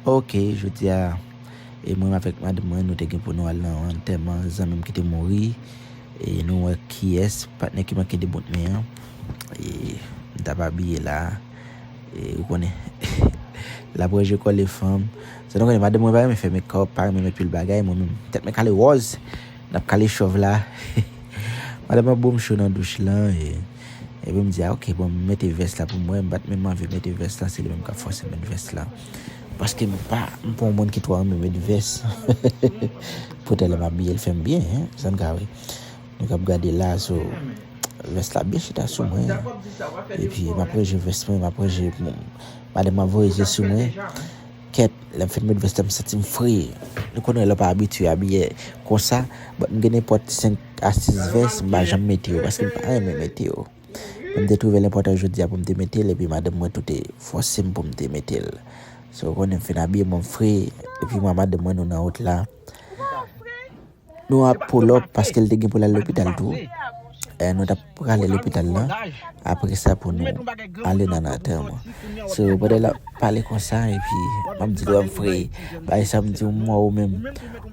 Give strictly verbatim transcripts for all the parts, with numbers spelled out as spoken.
Ok, jodi a, e mwen avèk madanm mwen, nou te gen pou nou al nan antèman zanmi m ki te mouri. E nou wè kiyès patnè ki manke de bout men an. E m t ap abiye la. E ou konnen, l ap ranje kòle fanm. Sa nou konnen, madanm mwen pa renmen fè mekòp, pa renmen met pil bagay. Mwen menm, tèt mwen kale wòz. N ap kale chòv la. Madanm mwen bon m cho nan douch lan. E, epi m di, a, ok, bon, m mete vès la pou mwen. M pa t menm anvi mete vès la, se li menm k ap fòse m met vès la. Paske m pa, m pa yon moun ki twò renmen met vès. Poutan lè m abiye, l fè m byen, hein, sa n ka wè. Nou k ap gade la, so, vès la byen chita sou mwen. Epi, m ap ranje vès mwen, m ap ranje, madanm mwen voye je sou mwen. Kèt, lè m fin met vès la, m santi m fre. Nou konnen lè w pa abitye abiye konsa, but m gen nenpòt senk a sis vès, m pa janm mete yo, paske m pa renmen mete yo. Men m te twouve l enpòtan jodi a pou m te mete l, epi madanm mwen tou te fòse m pou m te mete l. So, ou konnen m fin abiye, mwen m fre, epi mwen, madanm mwen, nou nan wout la. Nou ap pull up paske l te gen pou l al lopital tou. Eh, nou t ap prale lopital la. Apre sa, pou nou ale nan antèman. So, pandan l ap pale konsa, epi m ap di l, wè m fre. Bagay sa, m di, mwen, ou menm.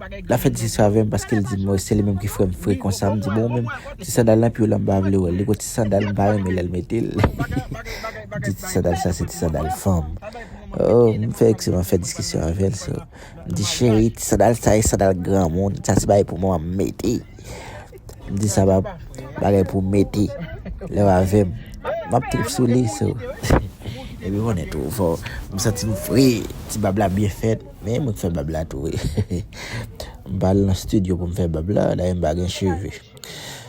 L ap fè diskisyon avè m paske l di m, se li menm ki fè m fre konsa. M di, bon, ou menm, ti sandal nan pye w la, m pa vle wè l. Li gon ti sandal, m pa renmen lè l mete l. M di, ti sandal sa, se ti sandal fanm. Oh, m fè eksprè, m fè diskisyon avè l, so. M di, cheri, ti sandal sa e sandal granmoun. Sa se bagay pou manman m mete. M di, sa pa bagay pou mete. Lè w avè m, m ap trip sou li, so. Epi konnen tou, fò m santi m fre. Ti bab la byen fèt. Men mwen k fè bab la tou, wi. M pa al nan estidyo pou m fè bab la, dayè m pa gen cheve.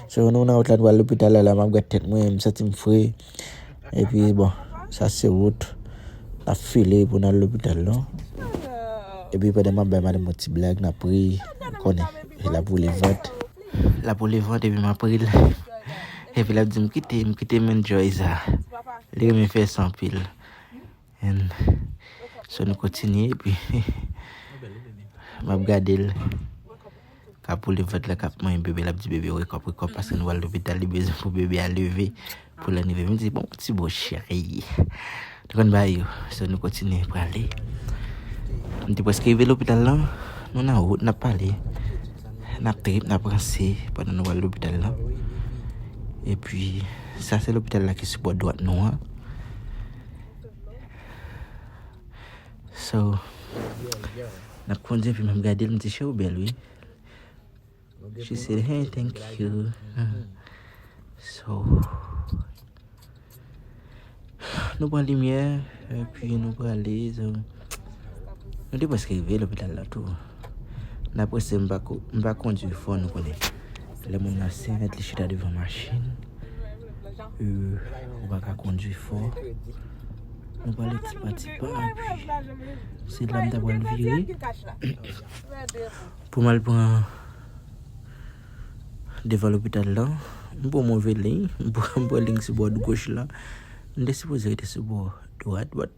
So, nou nan wout la, nou al lopital la, la, m ap gad tèt mwen, m santi m fre. Epi, bon, sa se wout. N ap file pou n al lopital, non? Epi, pandan m ap bay madanm yon ti blag, n ap ri, ou konnen, l ap woule vant. L ap woule vant, epi m ap ri l. Epi, l ap di m, kite, m kite m enjoy sa. Li renmen fè sa anpil. And so nou kontinye, epi m ap gade l k ap woule vant la, k ap manyen bebe, l ap di bebe, wake up, wake up, paske nou al lopital, li bezwen pou bebe a leve, pou l annive. M di, bon, ti bo cheri. Nou konn bagay yo. So nou kontinye prale. M te prèske rive lopital la. Nou nan wout, n ap pale. N ap trip, n ap ranse pandan nou al lopital la. Epi, sa se lopital la ki sou bò dwat nou an. So, n ap kondui, epi m ap gade l, m di, cheri, ou bèl, wi. She said, hey, thank you. So, nou pran limyè, epi nou prale, so, nou te prèske rive lopital la tou. N ap prese, m pa ko-, m pa kondui fò, nou konnen. Lè moun nan ansent, li chita devan machin. Euh, ou pa ka kondui fò. Nou prale ti pa ti pa, epi se la m ta pral vire pou m al pran devan lopital la. M pran move liy, m pran, m pran liy sou bò goch la. M te sipoze rete sou bò dwat, but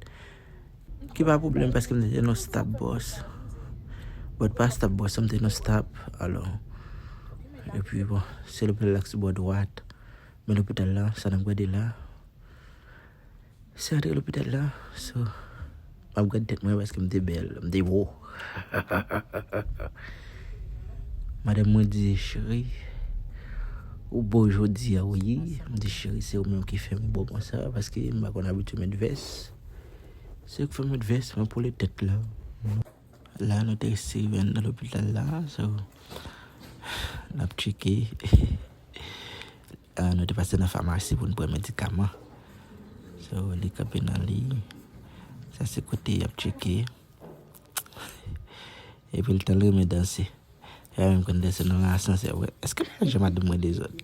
ki pa pwoblèm, paske m te nan stop bus. But pa stop bus, m te nan stop, alò. Epi, bon, se lopital la k sou bò dwat. Men lopital la, sa n ap gade la, se antre lopital la. So, m ap gade tèt mwen paske m te bèl, m te bo. Madanm mwen di, cheri, ou bo jodi a, wi. M di, cheri, se ou menm ki fè m bo konsa, paske m pa konn abitye met vès. Se ou k fè m met vès, mwen poule tèt la. La, nou te resi rive anndan lopital la, so, n ap tcheke. Ah, nou te pase nan famasi pou n pran medikaman. So, li kanpe nan liy. Sa se kote y ap tcheke. Epi l tan l renmen danse. Li pa menm konn danse nan asansè, wè. Èske m pa wè jan madanm mwen dezòd?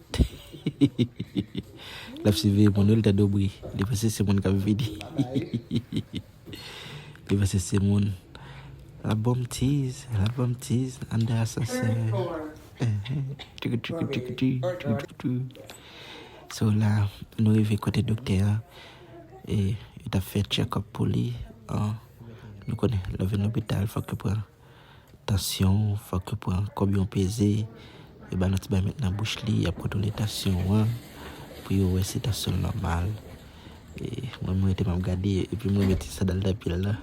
L ap siveye moun, wi, l tande yon bri. Li panse se moun k ap vini. Li panse se moun. L ap ban m tiz, l ap ban m tiz anndan asansè. Ehn, tchiki, tchiki, tchiki, tchiki, tchiki, tchiki. So la, nou rive kote doktè a. E, yo t ap fè check up pou li. An, nou konnen, lè w vin lopital, fòk yo pran tansyon w, fòk yo pran konbyen w peze, yo ba l yon ti bay met nan bouch li, y ap kontwole tansyon w an, pou yo wè si tansyon l nòmal. E, mwen, mwen rete m ap gade, epi mwen mete sandal nan pye l la.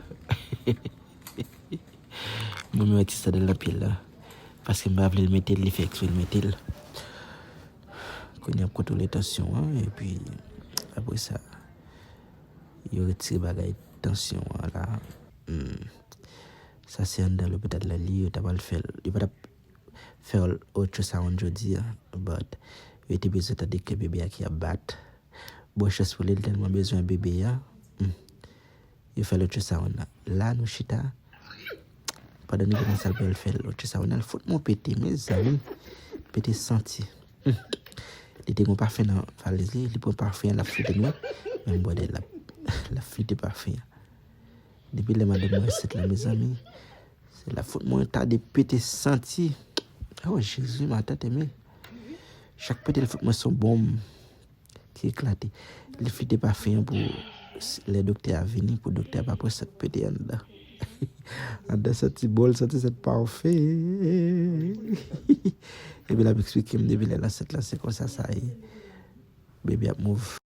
Mwen mete ti sandal nan pye l la. Paske m pa vle l mete l, li fè eksprè l mete l. Kounye a ap kontwole tansyon an, epi apre sa, yo retire bagay tansyon an la. Hmm. Sa se anndan lopital la li, yo ta pral fè l. Yo pa t ap fè l ultrasound jodi a, but yo te bezwen tande kè bebe a ki ap bat. Bon chans pou li, li tèlman bezwen bebe a. Hmm. Yo fè l ultrasound la. La nou chita. Pandan nou te nan sal pou yo fè l ultrasound la, l fout mwen pete, mezanmi. Pete santi. Hmm. Li te gon pafen nan valiz li, li pran pafen an, l ap flite mwen. Men m wè l ap, l ap flite pafen an. Depi lè madanm mwen ansent la, mezanmi, se l ap fout mwen ta de pete santi. Oh, Jezi, matant eme. Chak pete l fout mwen se yon bonm ki eklate. Li flite pafen an pou s-, lè doktè a vini, pou doktè a pa pran sa k pete anndan. Anndan santi bon, l santi sèt pafen. Epi l ap eksplike m depi lè l ansent la, se konsa sa ye. Bebe ap move.